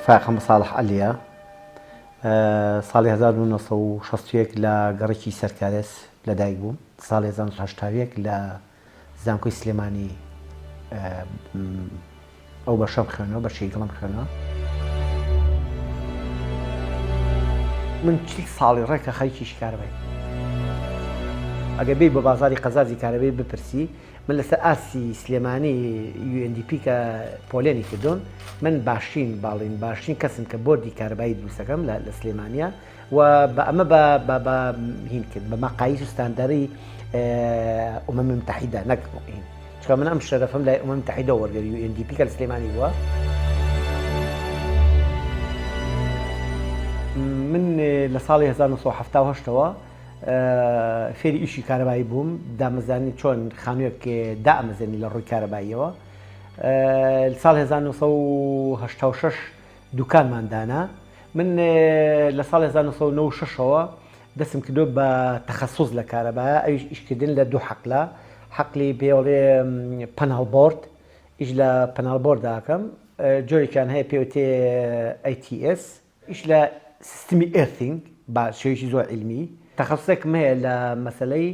فایەق حەمە ساڵح عەلیە، ساڵی 1961 لە گەڕەکی سەرکارێز لەدایک بووم. ساڵی 1981 لە زانکۆی سلێمانی ئەو بەشەم خوێنەوە، بەشی گڵم خوێنەوە. من چل ساڵی ڕێکە خەریکی کارەبای. ئەگەر بێی بۆ بازاری قەزازی کارەبای بپرسی، من لەسەر ئاستی سلێمانی UNDP کە پۆلێنی کردوون، من باشترین باڵین باشترین کەسم کە بۆردی کارەبایی دروستەکەم لە سلێمانە و بە ئەمە بە بە بە هین کرد بە مەقاییس و ستاندەری ئومەمی متحیدە نەک هین چونکە من ئەم شەرەفەم لای ئومەمی متحیدە وەرگرت UNDP کە لە سلێمانی بووە. من لە ساڵی 1970ەوە فێری ئیشی کارەبایی بووم دامەزانی چۆن خانوویەک دامەزێنی لە ڕووی کارەباییەوە لە ساڵ 1986 دوکانمان دانا من لە ساڵی 1996 ەوە دەستم کردووە بە تەخەسوس لە کارەبایە ئەویش ئیشکردن لە دوو حەقلە حەقلی پێڵێ panel board ئیش لە panel board داکەم جۆرێکیان هەیە پێوتێ ATS ئیش لە سیستمی earthing بە شێوەیەکی زۆر عیلمی تەخەسوسێکم هەیە لە مەسەلەی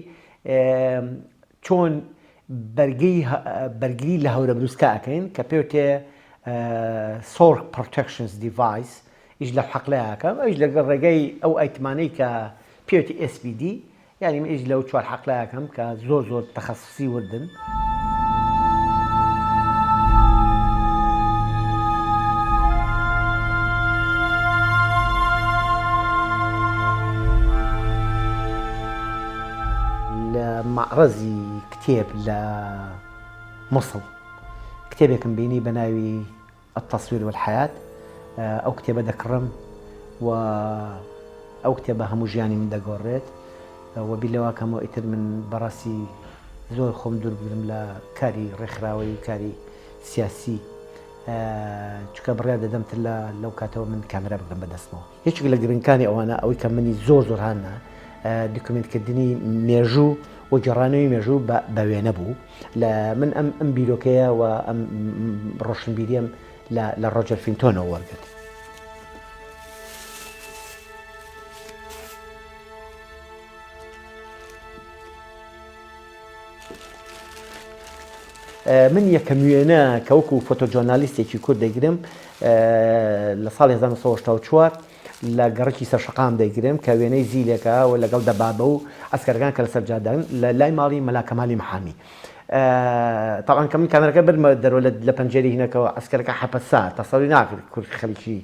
چۆن بەرگەی بەرگری لە هەورە بروسکە ئەکەین کە پێوتێ solar protections device ئیش لە حەقلەیە ئەکەم ئەویش لەگەڵ ڕێگەی ئەو item انەی کە پێوتی SPD یانی من ئیش لەو چوار حەقلە ئەکەم کە زۆر زۆر تەخەسوسی وردن. لە مەعرەزی کتێب لە موسڵ کتێبێکم بینی بە ناوی التصویر والحیاة ئەو کتێبە دەکڕم و ئەو کتێبە هەموو ژیانی من دەگۆڕێت و بیر لەوە کەمەوە ئیتر من بەڕاستی زۆر خۆم دوور بگرم لە کاری ڕێکخراوەی و کاری سیاسی چونکە بڕیار دەدەم تر لە لەو کاتەوە من کامێرا بگرم بەدەستمەوە. یەکێک لە گرنگکانی ئەوانە ئەوەی کە منی زۆر زۆر هانا دیکۆمێنتکردنی مێژوو و گێڕانەوەی مێژوو بە وێنە بوو لە من ئەم ئەم بیرۆکەیە و ئەم ڕۆشنبیریەم لە لە ڕۆجەر فینتۆنەوە وەرگرت. من یەکەم وێنە کە وەکو photojournalist ێکی کورد دەیگرم لە ساڵی 1984 لە گەڕەکی سەرشەقام دەیگرم کە وێنەی زیلێکە و لەگەڵ دەبابە و عەسکەرەکان کە لەسەر جادەن لە لای ماڵی مەلا کەمالی محامی تاوان کە من کامێرەکە بردمە دەرەوە لە پەنجەری هینەکەوە عەسکەرەکە حەپەسا تەسەوری ناکرد کورد خەریکی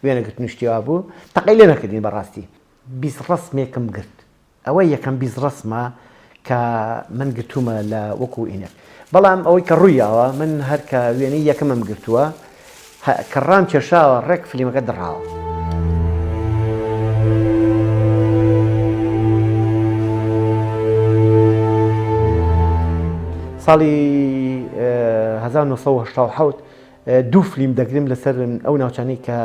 وێنەگرتن و شتی وا بوو تەقەی لێ نەکردین بەڕاستی 20 ڕەسمێکم گرت ئەوە یەکەم 20 ڕەسمە کە من گرتوومە لە وەکو ئینەک بەڵام ئەوەی کە ڕوویاوە من هەر کە وێنەی یەکەمم گرتووە کە ڕام کێشاوە ڕێک فلیمەکە دڕاوە. ساڵی 1970 دوو فلیم دەگرم لەسەر ئەو ناوچانەی کە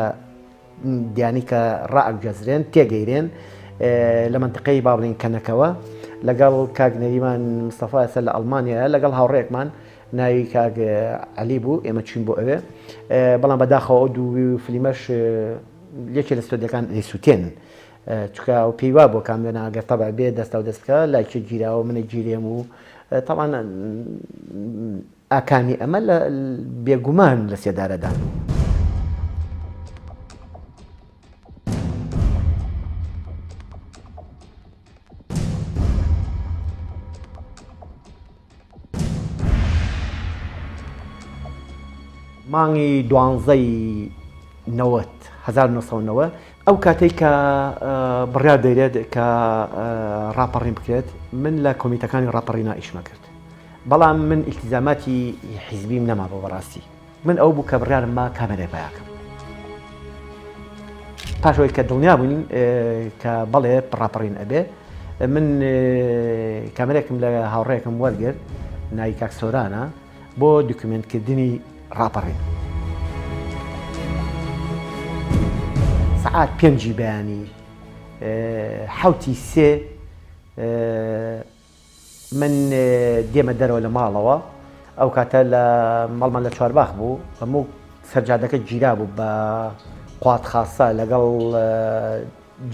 دیانی کە ڕائەگوێزرێن تێگەیرێن لە مەنتقەی با بڵێین کەنەکەوە لەگەڵ کاک نەریمان مستەفا ئێستا لە ئەڵمانیایە لەگەڵ هاوڕێکمان ناوی کاک عەلی بوو ئێمە چوین بۆ ئەوێ بەڵام بەداخەوە ئەو دوو فلیمەش یەکێ لە ستۆدیەکان دەیسووتێنن چونکە ئەو پێی وا بووە کامێنا ئەگەر تەبع بێ دەستا و دەست بکە لایکێ گیراوە منە گیرێم و تەبعەن ئاکامی ئەمە لە بێگومان لە سێدارەدان بوو. مانگی دوانزەی نەوەت، 1990، ئەو کاتەی کە بڕیار دەیرێت کە ڕاپەڕین بکرێت من لە کۆمیتەکانی ڕاپەڕینا ئیشمە کرد. بەڵام من ئیلتیزاماتی حیزبیم نەمابوو بەڕاستی من ئەو بوو کە بڕیارم ما کامێرای پەیاکەم پاش ئەوەی کە دڵنیا بووین کە بەڵێ ڕاپەڕین ئەبێ من کامێرێکم لە هاوڕێکم وەرگرت ناوی کاک سۆرانە بۆ دوکمنتکردنی ڕاپەڕین سەعات پێنجی بەیانی حوتی سێ من دێمە دەرەوە لە ماڵەوە، ئەو کاتە لە ماڵمان لە چوارباخ بوو، هەموو سەر جادەکە گیرابوو بە قوات خاسە لەگەڵ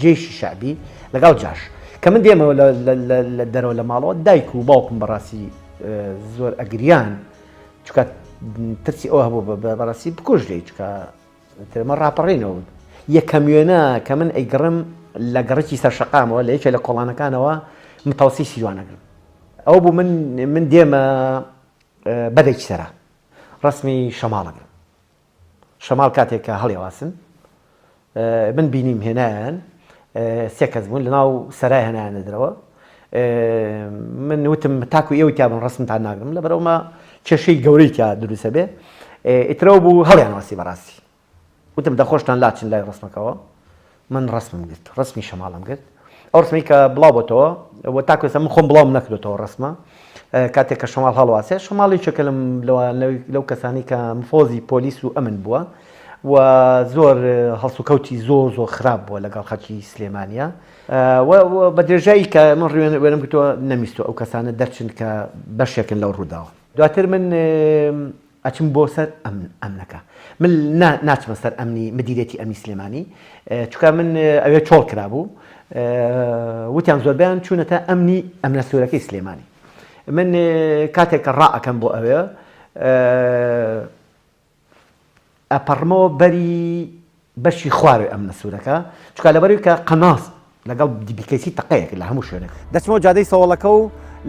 جێشی شەعبی لەگەڵ جاش کە من دێمەوە لە دەرەوە لە ماڵەوە دایک و باوکم بەڕاستی زۆر ئەگریان چکە ترسی ئەوە هەبوو بەڕاستی بکوژرێ چکە ترمە ڕاپەڕینەوە یەکەم وێنە کە من ئەیگڕم لە گەڕکی سەر شەقامەوە لە یەکێ لە کۆڵانەکانەوە متەوسی سیروانەگرم ئەو بوو من من دێمە بەرێکی سەرا ڕسمی شەماڵەگرم شەماڵ کاتێک کە هەڵیواسن من بینیم هێنایان سێ کەس بوون لەناو سەرای هێنایانە درەوە من وتم تاکو ئێوە تیا بن ڕسمتان ناگرم لەبەرئەوە کێشەی گەورەی تیا دروستە بێ ئیترەوە بوو هەڵیان واسی بەڕاستی وتم دەخۆشتان لاچن لای ڕسمەکەەوە من ڕسمم گرت ڕسمی شەماڵم گرت ئەو ڕسمی کە بڵاو بۆتەوە و تاکو ئێستا من خۆم بڵاوم نەکردۆتەوە ڕسمە کاتێک کە شەماڵ هەڵواسێ شەماڵ یەکێکە لەم لەو کەسانی کە مفۆزی پۆلیس و ئەمن بووە و زۆر هەڵسوکەوتی زۆر زۆر خراپ بووە لەگەڵ خەڵکی سلێمانە و بە درێژایی کە من ڕوێن وێنم گرتووە نەمیستوە ئەو کەسانە دەرچن کە بەشێکن لەو ڕووداوە دواتر من ئەچم بۆ سەر ئەمنەکە من ناچمە سەر ئەمنی مدیرێتی ئەمنی سلێمانی چکە من ئەوێ چۆڵ کرابوو وتیان زۆربیان چوونەتە ئەمنی ئەمنە سوورەکەی سلێمانی من کاتێک کە ڕائەکەم بۆ ئەوێ ئەپەڕمەوە بەری بەشی خوارەوەی ئەمنە سوورەکە، چونکە لەبەرئەوەی کە قەناس لەگەڵ دیبیکەیسی تەقەیەک لە هەموو شوێنێک. دەچمەوە جادەی سەوەڵەکە و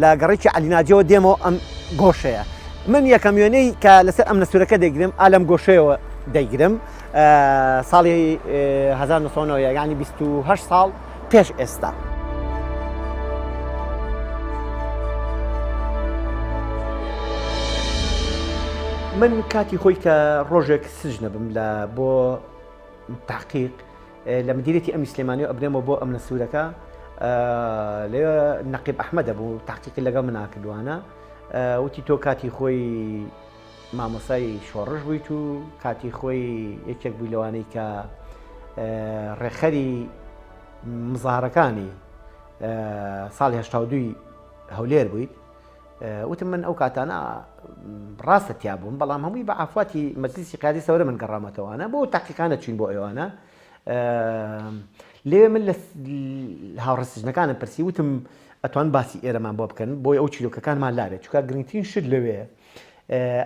لە گەڕەکی عەلی ناجیەوە دێمەوە ئەم گۆشەیە. من یەکەم وێنەی کە لەسەر ئەمنە سوورەکە دەیگرم ئا لەم گۆشەیەوە دەیگرم ساڵی 1990 یانی 28 ساڵ پێش ئێستا. من کاتی خۆی کە ڕۆژێک سجنە بم لە بۆ تحقیق لە مدیرێتی ئەمنی سلێمانی و ئەبرێمەوە بۆ ئەمنە سوورەکە لەوێ نەقیب ئەحمەدە بوو تحقیقی لەگەڵ منا کردوانە وتی تۆ کاتی خۆی مامۆسای شۆڕش بوویت و کاتی خۆی یەکێک بووی لەوانەی کە ڕێکخەری مزارەکانی ساڵی هەشتا دووی هەولێر بوویت وتم من ئەو کاتانە ڕاستە تیا بووم بەڵام هەمووی بە عفواتی مەجلیسی قیادی سەورە من گەڕامەتەوانە بۆ تاقیقانە چوین بۆ ئەوانە لێ من لە هاوڕێسژنەکانم پرسی وتم ئەتوان باسی ئێرەمان بۆ بکەن بۆی ئەو چیرۆکەکانمان لابێت چکە گرنگترین شت لەوێ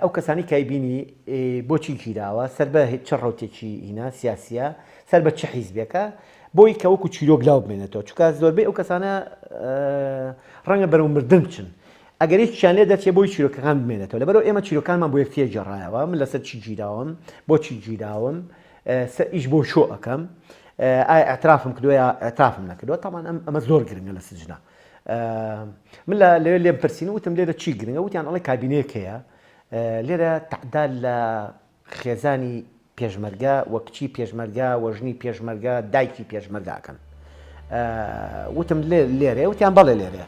ئەو کەسانی کایبینی بۆچی گیراوە سەر بە چ ڕوتێکی ئینا سیاسیە سەر بە چ حیزبێکە بۆی کە وەکو چیرۆک لاو بمێنێتەوە چونکە زۆربەی ئەو کەسانە ڕەنگە بەرەو مردن بچن ئەگەر یەکیان لێ دەچێ بۆی چیرۆکەکان بمێنێتەوە لەبەرەوە ئێمە چیرۆکانمان بۆ یەکتیە گێڕایەوە من لەسەر چی گیراوم بۆچی گیراوم سەر ئیش بۆ شۆ ئەەکەم ئایا اعترافم کردووە یا اعترافم نەکردووە تاوان ئەم ئەمە زۆر گرنگە لە سجنا من لە لەوێ لێم پرسین وتم لێرە چی گرنگە وتیان ئەڵێ کابینەیەک هەیە لێرە تعدا لە خێزانی پێشمەرگە و کچی پێشمەرگە و ژنی پێشمەرگە دایکی پێشمەرگە ئەکەن وتم لێرێ وتیان بەڵێ لێرێ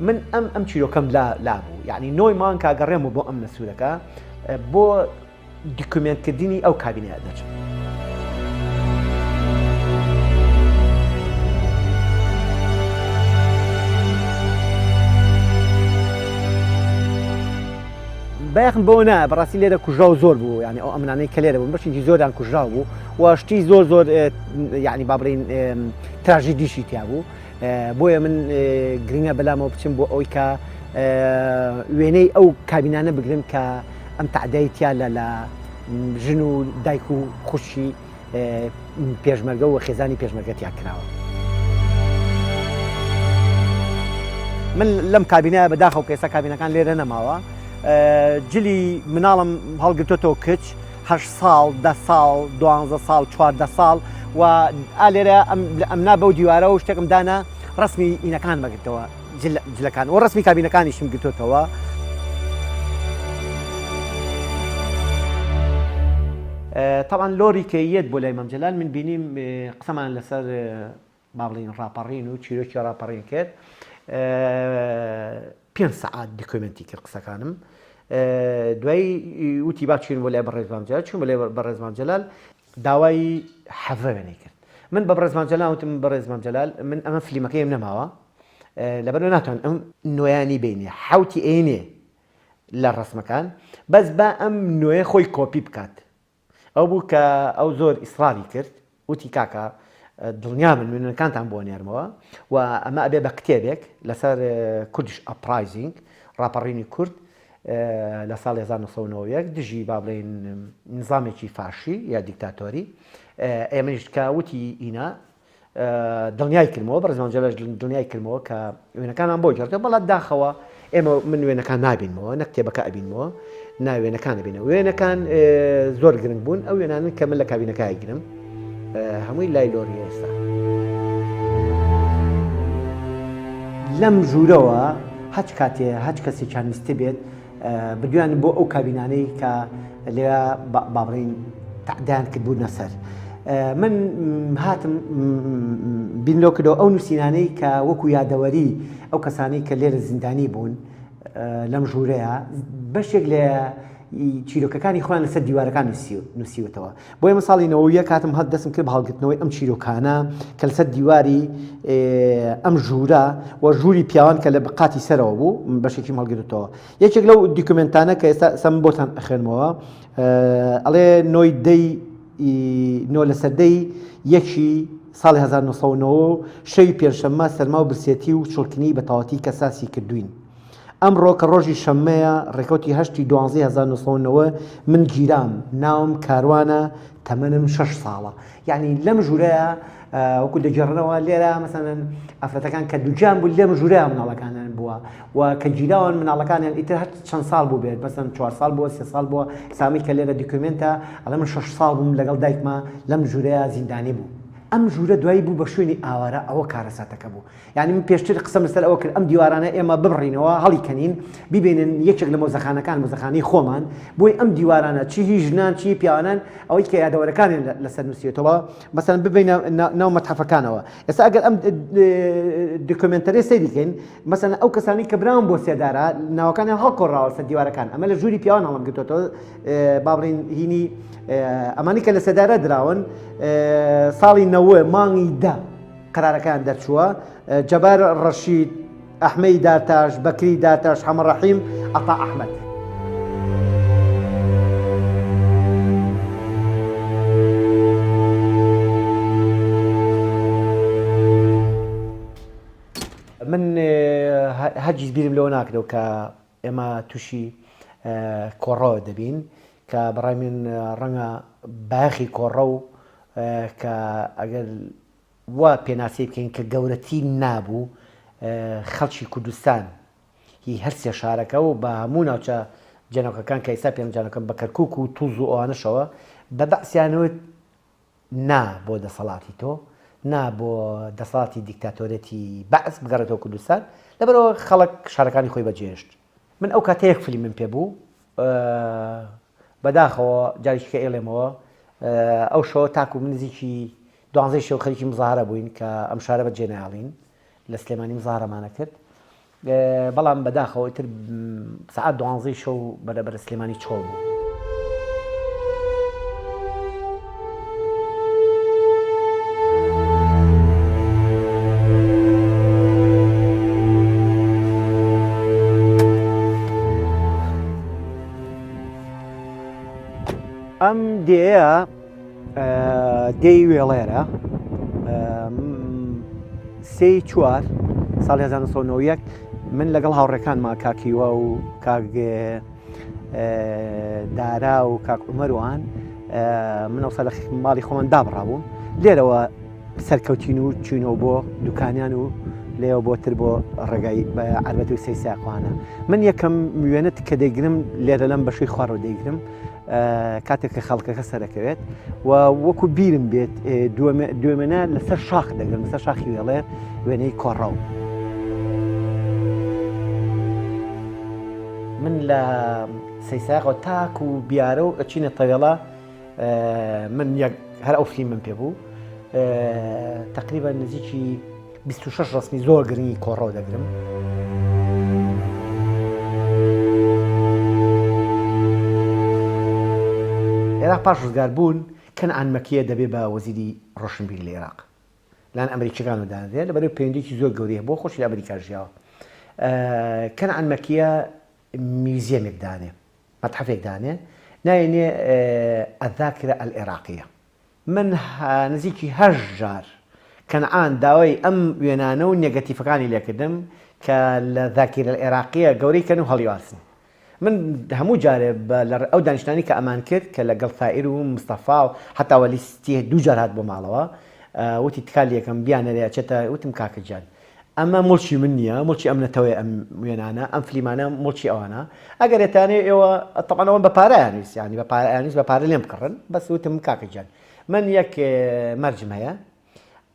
من ئەم ئەم چیرۆکەم لا لابوو یعنی نۆی مانگ کاگەڕێم و بۆ ئەم نەسوورەکە بۆ دیکومێنتکردنی ئەو کابینەیە دەچم. بایەخم بەوە نایە بەڕاستی لێرە کوژراو زۆر بوو یعنی ئەو ئەمنانەی کە لێرە بوون بەشێکی زۆریان کوژراو بوو و شتی زۆر زۆر یعنی با بڵێین تراژیدیشی تیا بوو بۆیە من گرنگە بەلامەوە بچم بۆ ئەوەی کە وێنەی ئەو کابینانە بگرم کە ئەم تعدای تیا لە لە ژن و دایک و خوشکی پێشمەرگە و خێزانی پێشمەرگە تیا کراوە. من لەم کابینە بەداخەوە کە ئێستا کابینەکان لێرە نەماوە جلی مناڵم هەڵگرتۆتەوە کچ هە ساڵ دە ساڵ دوانزە ساڵ چواردە ساڵ و ئا لێرە ئەمنا بەو دیوارە و شتێکم دانا ڕسمی ئینەکان بەگرتەوە جلەکان و ڕسمی کابینەکانیشم گرتۆتەوە. تەبعەن لۆری کە یەت بۆ لای مام جەلال من بینیم قسەمان لەسەر با بڵێین ڕاپەڕین و چیرۆکی ڕاپەڕین کرد پێنج سەعات دیکۆمێنتی کرد قسەکانم دوایی وتی با چین بۆ لای بەڕێز مام جەلال چوون بۆ لای بەڕێز مام جەلال داوای حەڤە وێنەی کرد من بە بەڕێز مام جەلال وتم بەڕێز مام جەلال من ئەمە فلیمەکەیم نەماوە لەبەر ناتوان ئەم نۆیانی بینێ حوتی ئەینێ لە ڕەسمەکان بەس با ئەم نوێ خۆی کۆپی بکات ئەو بوو کە ئەو زۆر ئیسراری کرد. وتی کاکە دڵنیا بن وێنەکانتان بۆ نێرمەوە و ئەمە ئەبێ بە کتێبێک لەسەر Kurdish Uprising ڕاپەڕینی کورد لە ساڵی 1991 دژی با بڵێین نظامێکی فاشی یا دیکتاتۆری ئێمەیش کە وتی ئینا دڵنیای کردمەوە بەڕێز مام جەلالش دڵنیای کردمەوە کە وێنەکانمان بۆ گێڕدەوە بەڵام داخەوە ئێمە من وێنەکان نابینمەوە نە کتێبەکە ئەبینمەوە نا وێنەکان ئەبینەوە وێنەکان زۆر گرنگ بوون ئەو وێنانن کە من لە کابینەکە ئەیگرم هەمووی لای لۆری ئێستا. لەم ژوورەوە هەچ کاتێ هەچ کەسێکیان ویستبێت بردویان بۆ ئەو کابینانەی کە لێ با بڵێین تەعدایان کردبوونە سەر. من هاتم بیم لەو کردەوە ئەو نووسینانەی کە وەکو یادەوەری ئەو کەسانەی کە لێرە زیندانی بوون لەم ژوورەیە بەشێک لە چیرۆکەکانی خۆیان لەسەر دیوارەکان نووسیوتەوە بۆیە من ساڵی 91 هاتم هەت دەستم کرد بە هەڵگرتنەوەی ئەم چیرۆکانە کە لەسەر دیواری ئەم ژوورە و ژووری پیاوان کە لە قاتی سەرەوە بوو بەشێکی هەڵگرتەوە یەکێک لەو دیکومنتانە کە ئێستا سەم بۆتان ئەخێنمەوە ئەڵێ نۆی دەی نۆ لە سەردەی یەکی ساڵی 1990 شەوی پێنجشەممە سەرما و برسێتی و چڵکنی بە تەواوەتی کەساسی کردوین. ئەمڕۆ کە ڕۆژی شەممەیە ڕێکەوتی هەشتی دوانزەی 1990 من گیرام، ناوم کاروانە، تەمەنم شەش ساڵە. یەعنی لەم ژوورەیا وەکو دەگێڕنەوە لێرە مەسەلەن ئافرەتەکان کە دووگیان بوو لەم ژوورەیا مناڵەکانیان بووە و کە گیراون مناڵەکانیان ئیتر هەر چەند ساڵ بوو بێت مەسەلەن چوار ساڵ بووە سێ ساڵ بووە سامی کە لێرە دیکۆمێنتە ئەڵێ من شەش ساڵ بووم لەگەڵ دایکما لەم ژوورەیا زیندانی بوو. ئەم ژوورە دوایی بوو بە شوێنی ئاوارە ئەوە کارەساتەکە بوو. یانی من پێشتر قسەم لەسەر ئەوە کرد ئەم دیوارانە ئێمە ببڕینەوە هەڵیکەنین بیبینن یەکێک لە مۆزەخانەکان مۆزەخانەی خۆمان بۆی ئەم دیوارانە چی هی ژنان چی پیاوانان ئەوەی کە یادەوەرەکانیان لەسەر نووسیێتەوە مەسەن ببینە ناو مەتحەفەکانەوە ئێستا ئەگەر ئەم دیکۆمێنتەرێ سەیری کەین مەسەن ئەو کەسانی کە براون بۆ سێدارە ناوەکانیان هەڵکۆڕاوە سەر دیوارەکان ئەمە لە ژووری پیاوان هەڵم گرتووەتەوە با بڵێین هینی ئەمانی کە لە سێدارە دراون ساڵی نەوە مانگی دە قەرارەکەیان دەرچووە، جەبار ڕەشید، ئەحمەی دارتاش، بەکری دارتاش، حەمەڕەحیم، عەتا ئەحمەد. من هەرگیز بیرم لەوە ناکردەوە کە ئێمە تووشی کۆڕەوە دەبین کە بەڕای من ڕەنگە بایەخی کۆڕەو کە ئەگەر وا پێناسەی بکەین کە گەورەترین نابوو خەڵکی کوردستان هی هەر سێ شارەکە و بە هەموو ناوچە جەنۆکەکان کە ئێستا پێم جانەکەم بە کەرکوک و توز و ئەوانەشەوە بە بەعسیان وت نا بۆ دەسەڵاتی تۆ نا بۆ دەسەڵاتی دیکتاتۆرێتی بەعس بگەڕێتەوە کوردستان لەبەرەوە خەڵک شارەکانی خۆی بەجێهێشت من ئەو کاتە یەک فلیمم پێ بوو بەداخەوە جارێکی کە ئێڵێمەوە ئەو شەوە تاکو من نزیکی دوانزەی شەو خەریکی مزاهرە بووین کە ئەم شارە بە جێناڵین لە سلێمانی مزاهرەمانە کرد بەڵام بەداخەوە ئیتر سەعات دوانزەی شەو بەرەبەرە سلێمانی چۆڵ بوو. ئەم دێیە دێی وێڵێرە سێی چوار ساڵی 1991 من لەگەڵ هاوڕێکانما کاک هیوا و کاک دارا و کاک عومەروان من ئەوسا لە ماڵی خۆمان دابڕابووم لێرەوە سەرکەوتین و چوینەوە بۆ دوکانیان و لێەوە بۆ تر بۆ ڕێگای عربەت و سەی ساقوانە من یەکەم وێنت کە دەیگرم لێرە لەم بەشەی خوارەوە دەیگرم کاتێک کە خەڵکەکە سەرەکەوێت و وەکو بیرم بێت دوێمێنە لەسەر شاخ دەگرم لەسەر شاخی وێڵێ وێنەی کۆڕەو. من لە سەیساقەوە تاک و بیارە و ئەچینە تەوێڵە من یەک هەر ئەو فلیمم پێ بوو تقریبا نزیکی 26 ڕسمی زۆر گرنگی کۆڕەوە دەگرم. عێراق پاش ڕزگار بوون کەنعان مەکیە دەبێ بە وەزیری ڕۆشنبیری لە عێراق لایەن ئەمریکیەکانەوە دانرێ لەبەرەوەی پەیوەندیەکی زۆر گەورەی هەبووە خۆشی لە ئەمریکا ژیاوە کەنعان مەکیە میوزیەمێک دانێ مەتحەفێک دانێ ناوی نێ الذاکرە العراقیە. من نزیکی هەشت جار کەنعان داوای ئەم وێنانە و نێگەتیفەکانی لێکردم کە لە ذاکیرە العێراقیە گەورەی کەن و هەڵیواسن. من هەموو جارێ بە لە ئەو دانیشتنانەی کە ئەمان کرد کە لە گەڵ ثائیر و مستەفا و حەتا وەلی ستی دوو جار هات بۆ ماڵەوە وتی تکا لێکەم بیانەرێ ئەچێتە وتم کاکە گیان ئەمە موڵکی من نییە موڵکی ئەم نەتەوەیە ئەم وێنانە ئەم فلیمانە موڵکی ئەوانە ئەگەر ئەتانەوێ ئێوە تەبعەن ئەوان بە پارەیان ویست یانی بە پارەیان ویست بە پارە لێم بکڕن بەس وتم کاکە گیان من یەک مەرجم هەیە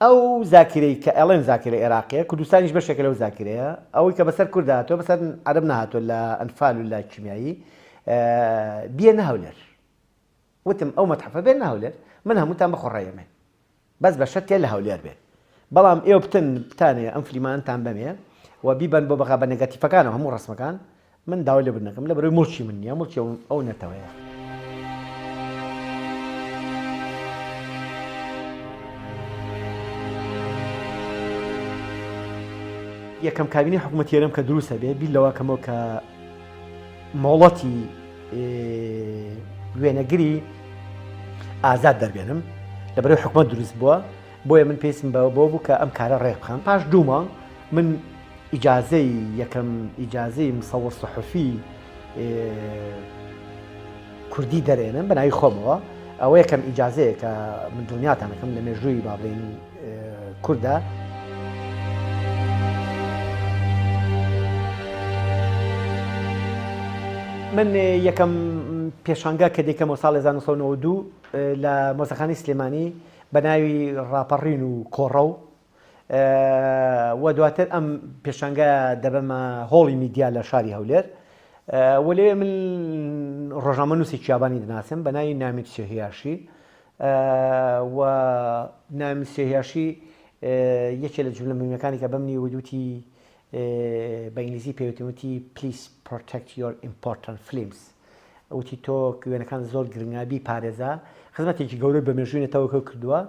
ئەو زاکیرەی کە ئەڵێن زاکیرە ئێراقیە کوردستانیش بەشێکە لەو زاکیرەیە ئەوەی کە بەسەر کوردا هاتووە بەسەر عەرەب نەهاتووە لە ئەنفال و لە کیمیایی بیەنە هەولێر وتم ئەو مەتحەفە بێنە هەولێر من هەمووتان بە خۆڕایەمێ بەس بە شەرتێ لە هەولێر بێ بەڵام ئێوە بتن بتانێ ئەم فلیمانتان بەمێ و بیبەن بۆ بەغا بە نێگەتیفەکانەوە هەموو ڕەسمەکان من داوای لێبوردن ئەکەم لەبەرئەوەی موڵکی من نیە موڵکی ئەو نەتەوەیە. یەکەم کابینەی حکوومەتی هەرێم کە دروست ئەبێ بیر لەوە کەمەوە کە مۆڵەتی وێنەگری ئازاد دەربێنم لەبەرەی حکومەت دروست بووە بۆیە من پێویستم بە بۆ بوو کە ئەم کارە ڕێک بخەم پاش دوو مانگ من ئیجازەی یەکەم ئیجازەی مصور صحفی کوردی دەرێنم بە ناوی خۆمەوە ئەوە یەکەم ئیجازەیە کە من دڵنیاتانەکەم لە مێژووی با بڵێین کوردە. من یەکەم پێشانگا کە دەیکەمەوە ساڵ 1992 لە مۆزەخانەی سلێمانی بە ناوی ڕاپەڕین و کۆڕەو و دواتر ئەم پێشانگا دەبەمە هۆڵی میدیا لە شاری هەولێر و لەوێ من ڕۆژنامەنووسێکی یابانی دەناسم بە ناوی نامیت سێهیاشی و نامیت سێهیاشی یەکێ لە جملە مهمەکانی کە بەمنی وتی بە ئینگلیزی پێوتم وتی please protect your important films وتی تۆ وێنەکان زۆر گرنگە بیپارێزە خزمەتێکی گەورەی بە مێژووی نەتەوەکە کردووە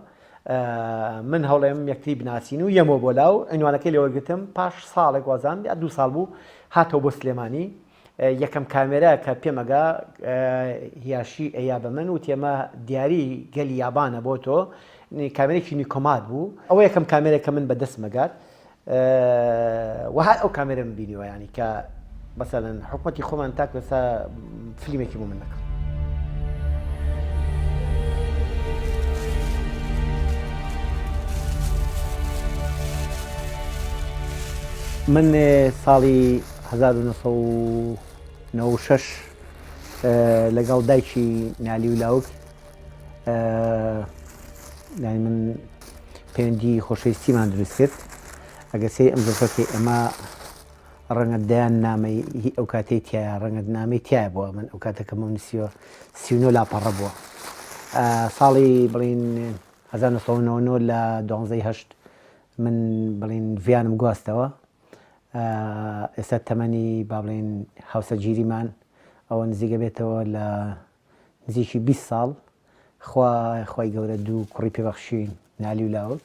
من هەوڵێم یەکتری بناسین و یەمەوە بۆ لاو عینوانەکەی لێوەرگتم پاش ساڵێک وازان یا دوو ساڵ بوو هاتەوە بۆ سلێمانی یەکەم کامێرا کە پێمەگا هیاشی ئەیا بە من وتی ئەمە دیاری گەلی یابانە بۆ تۆ کامێرێکی نیکۆمات بوو ئەوە یەکەم کامێرێک کە من بەدەستمەگات وە هەر ئەو کامێرەم بینیوە یانی کە مەسەلەن حکومەتی خۆمان تاکو ئێستا فلیمێکی بۆ من نەکرد. من ساڵی 1996 لەگەڵ دایکی نالی و لاوک یانی من پەیوەندی خۆشەویستیمان دروست کرد ئەگەر سەیری ئەم زەرفەکەی ئەمە ڕەنگە دەیان نامەی هی ئەو کاتەی تایە ڕەنگە نامەی تایە بووە من ئەو کاتە کە مەم نووسیوە 39 لاپەڕە بووە ساڵی بڵین 1999 لە دوانزەی هەشت من بڵین ڤیانم گواستەوە ئێستا تەمەنی با بڵین هاوسەرگیریمان ئەوە نزیکە بێتەوە لە نزیکی 20 ساڵ خوا خوای گەورە دوو کوڕی پێ بەخشین نالی و لاوک.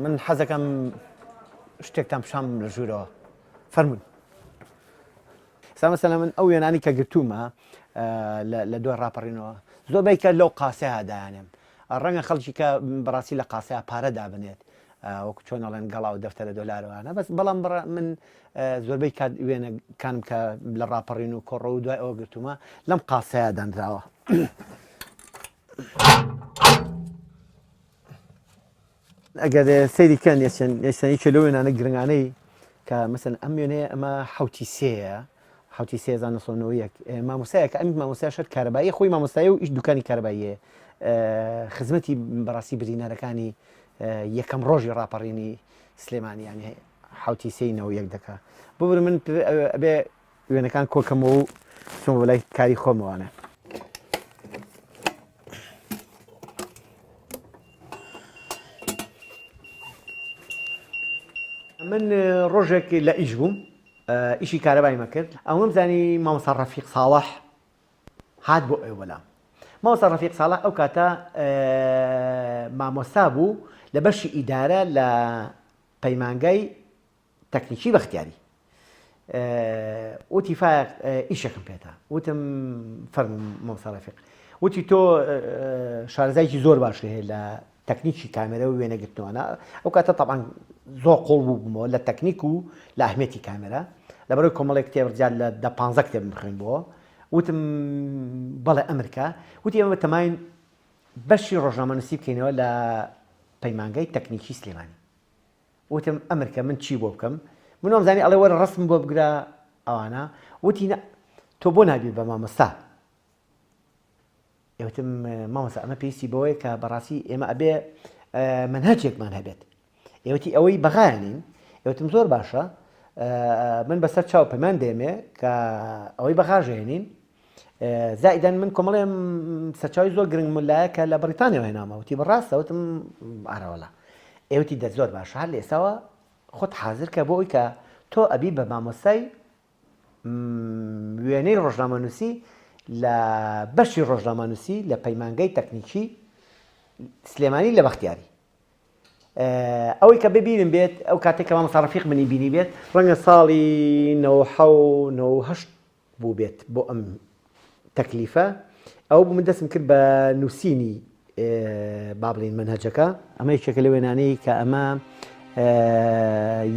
من حەزەکەم شتێکتان پیشان بم لە ژوورەوە فەرمونون سا مەسەلەن من ئەو وێنانی کە گرتوومە لە دوای ڕاپەڕینەوە زۆربەی کە لەو قاسەیە دایانێم ڕەنگە خەڵکی کە بەڕاستی لە قاسەیە پارە دابنێت وەکو چۆن ئەڵێن گەڵا و دەفتەرە دۆلاروانە بەس بەڵام بڕ من زۆربەی کات وێنەکانم کە لە ڕاپەڕین و کۆڕە و دوای ئەوە گرتوومە لەم قاسەیە دانراوە. ئەگەر سەیری کەن ئێستا یەکێ لەو وێنانە گرنگانەی کە مەسەن ئەم وێنەیە ئەمە حوتی سێیە حوتی سێ زانە سۆنەوە یەک مامۆسایە کە ئەم مامۆسای شەر کارەبایی خۆی مامۆستای و ئیش دوکانی کارەباییە خزمەتی بەڕاستی برینارەکانی یەکەم ڕۆژی ڕاپەڕینی سلێمانی یانی حوتی سێی 91 دەکا ببورە من ئەبێ وێنەکان کۆکەمەوە و چۆن بۆ لای کاری خۆمەوانە. من ڕۆژێک لە ئیش بووم ئیشی کارەبایمە کرد ئەوەم زانی مامۆستا ڕەفیق ساڵح هات بۆ ئەو بەلام مامۆستا ڕەفیق ساڵح ئەو کاتە مامۆستا بوو لە بەشی ئیدارە لە پەیمانگای تەکنیکی بەختیاری. وتی فایەق ئیشێکم پێتە وتم فەرموو مامۆستا ڕەفیق وتی تۆ شارەزایکی زۆر باش هەیە لە تەکنیکی کامێرە و وێنەگرتنەوەە ئەو کاتە تەبعەن زۆر قوڵ بوو بوومەوە لە تەکنیک و لە ئەهمیەتی کامێرە لەبەرەوەی کۆمەڵێک کتێب زیاد لە دە پانزە کتێبم خوێندبووەوە وتم بەڵێ ئەمرکە وتی ئێمە تەماین بەشی ڕۆژنامەنووسی بکەینەوە لە پەیمانگای تەکنیکی سلێمانی وتم ئەمرکە من چی بۆ بکەم من وامزانی ئەڵێ وەرە ڕەسم بۆ بگرە ئەوانە وتی نا تۆ بۆ نابی بە مامۆستا وتم مامۆستا ئەمە پێویستی بەوەیە کە بەڕاستی ئێمە ئەبێ مەنهەجێکمان هەبێت ئێوەتی ئەوەی بەغایانین ئێوتم زۆر باشە من بەسەر چاو پەیمان دێمێ کە ئەوەی بەغاژێنین زائیدەن من کۆمەڵێ سەرچاوی زۆر گرنگ ملایە کە لە بەریتانیاوە هێنامە وتی بەڕاستە وتم ئارەوەلا ئێوتی دە زۆر باشە هەر لە ئێستاوە خۆت حازر کە بۆ ئەوی کە تۆ ئەبی بە مامۆستای وێنەی ڕۆژنامەنووسی لە بەشی ڕۆژنامەنووسی لە پەیمانگەی تەکنیکی سلێمانی لە بەختیاری ئەوەی کە ببیرم بێت ئەو کاتێک کە مامۆستا ڕەفیق منی بینی بێت ڕەنگە ساڵی 1970 بووبێت بۆ ئەم تەکلیفە ئەوە بوو من دەستم کرد بە نووسینی با بڵێین مەنهەجەکە. ئەمە یەکێکە لە وێنانەی کە ئەمە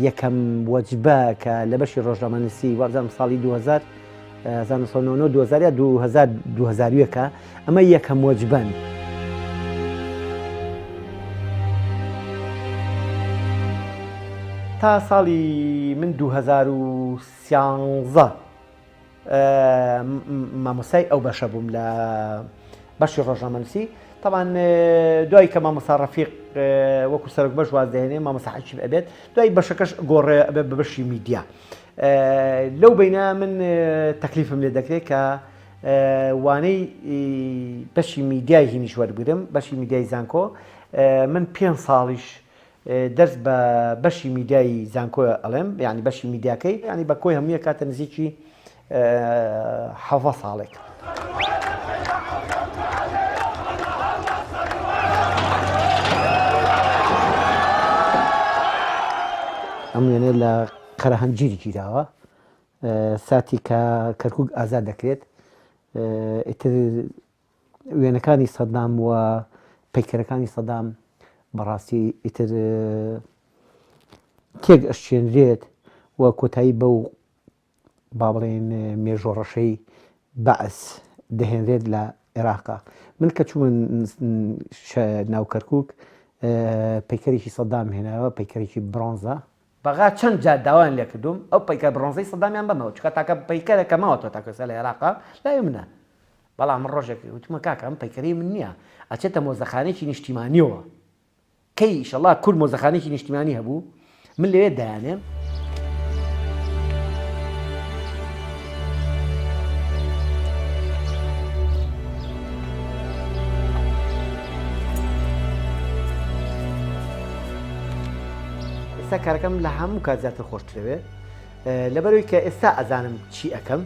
یەکەم وەجبە کە لە بەشی ڕۆژنامەنووسی وابزانم ساڵی 2000 1999 2000 یا 2000 2001 ئەمە یەکەم وەجبەن. تا ساڵی من 2013 مامۆستای ئەو بەشە بووم لە بەشی ڕۆژنامەنووسی تەبان دوای کە مامۆستا ڕەفیق وەکو سەرۆک بەش واز دەهێنێ مامۆستا حەکیم ئەبێت دوای بەشەکەش گۆڕێ ئەبێت بە بەشی میدیا لەو بینە من تەکلیفم لێ دەکرێت کە وانەی بەشی میدیای هینیش وەربگرم بەشی میدیای زانکۆ من پێ ساڵیش دەرس بە بەشی میدیای زانکۆ ئەڵێم یانی بەشی میدیاکەی یانی بە کۆی هەمووی کاتە نزیکی حەڤە ساڵێک. ئەم وێنە لە قەرەهەنجیر گیراوە ساتی کە کەرکک ئازاد دەکرێت ئیتر وێنەکانی سەدام و پەیکەرەکانی سەدام بەڕاستی ئیتر تێک ئەشچێنرێت و کۆتایی بەو با بڵێن مێژۆڕەشەی بەعس دەهێنرێت لە عێراقا من کە چوومە ناو کەرکک پەیکەرێکی سەدام هێناوە پەیکەرێکی برۆنزە بەغا چەند جار داوایان لێکردووم ئەو پەیکەر برۆنزەی سەدامیان بەمەوە چونکە تاکە پەیکەرە کە ماوەتەوە تاکو ئێستا لە عێراقا لای منە بەڵام من ڕۆژێک وتمە کاکە ئەم پەیکەرەی من نییە ئەچێتە مۆزەخانەیەکی نیشتیمانیەوە کەی ئیشەڵا کورد مۆزەخانەیەکی نیشتیمانی هەبوو من لەوێ دایانێم ئێستا کارەکەم لە هەموو کات زیاتر خۆشترەوێ لەبەرەوەی کە ئێستا ئەزانم چی ئەکەم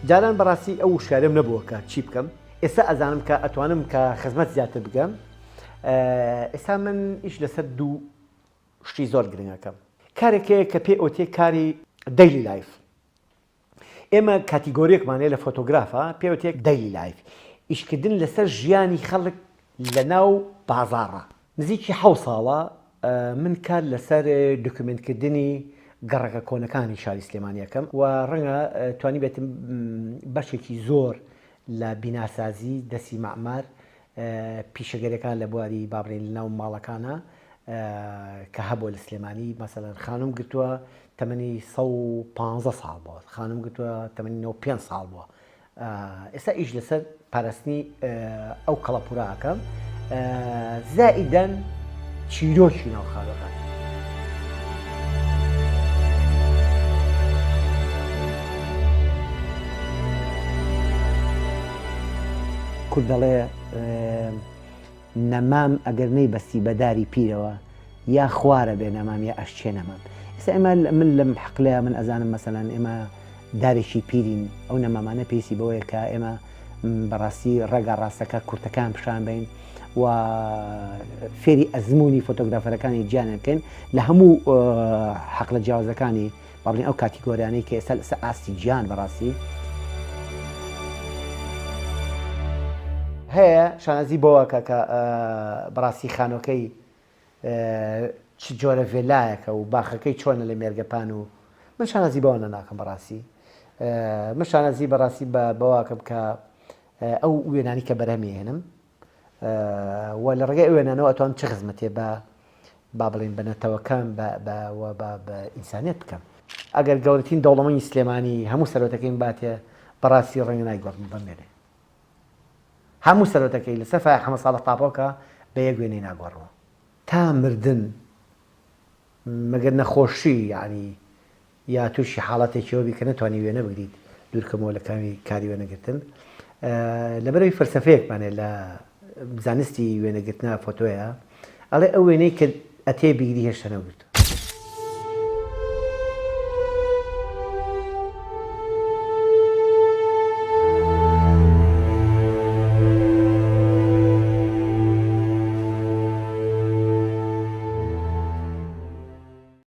جاران بەڕاستی ئەو وشیاریم نەبووە کە چی بکەم ئێستا ئەزانم کە ئەتوانم کە خزمەت زیاتر بکەم ئێستا من ئیش لەسەر دوو شتی زۆر گرنگەکەم کارێک هەیە کە پێ ئۆتێ کاری daily life ئێمە category ێکمان هەیە لە فۆتۆگرافە پێوتێک daily life ئیشکردن لەسەر ژیانی خەڵک لە ناو بازاڕە نزیکی حەو ساڵە من کار لەسەر دۆکیومێنتکردنی گەڕەکە کۆنەکانی شاری سلێمانی ئەکەم و ڕەنگە توانیبێتم بەشێکی زۆر لە بیناسازی دەستی مەعمار پیشەگەریەکان لە بواری با بڵێین لەناو ماڵەکانە کە هەبووە لە سلێمانی مەسەلەن خانوم گرتووە تەمەنی 115 ساڵ بووە خانوم گرتووە تەمەنی 95 ساڵ بووە ئێستا ئیش لەسەر پاراستنی ئەو کەڵەپورە ئەکەم زائیدەن چیرۆکی ناو خانوەکان. کورد دەڵێ نەمام ئەگەر نەیبەستی بە داری پیرەوە یا خوارە بێ نەمام یا ئەشچێ نەمام ئێستا ئێمە من لەم حقلەیە من ئەزانم مەسەلەن ئێمە دارێکی پیرین ئەو نەمامانە پێویستی بەوەیە کە ئێمە بەڕاستی ڕێگا ڕاستەکە کورتەکان پیشان بین و فێری ئەزمموی فۆتۆگرافەرەکانی گیانیان بکەین لە هەموو حقلە جیاوازەکانی با بڵێین ئەو کاتیگۆریانەی کە ئێستا لەسەر ئاستی جیهان بەڕاستی هەیە شانازی بەوە کە کە بەڕاستی خانۆکەی چ جۆرە ڤێلایەکە و باخەکەی چۆنە لە مێرگەپان و من شانازی بەوانە ناکەم بەڕاستی من شانازی بەڕاستی بە بەواکەم کە ئەو وێنانی کە بەرهەمی هێنم و لە ڕێگەی ئەو وێنانەوە ئەتوانم چ خزمەتێ بە با بڵێین بە نەتەوەکەم بە بە و بە بە ئینسانیەت بکەم. ئەگەر گەورەترین دەوڵەمەنی سلێمانی هەموو سەرۆتەکەیم باتێ بەڕاستی ڕەنگە نایگۆڕم بەم وێنەیە. هەموو سەرۆتەکەی لەسەر فایەق حەمە ساڵح تاپۆکە بە یەک وێنەی ناگۆڕمەوە. تا مردن مەگەر نەخۆشی یەعنی یا توشی حاڵەتێکیەوە بی کە نەتوانی وێنە بگریت دوورکەمەوە لە کامی کاری وێنەگرتن لەبەرەوەی فەلسەفەیەکمان هەیە لە زانستی وێنەگرتنا فۆتۆیە ئەڵێ ئەو وێنەی کە ئەتێ بیگری هێشتا نەگرتووە.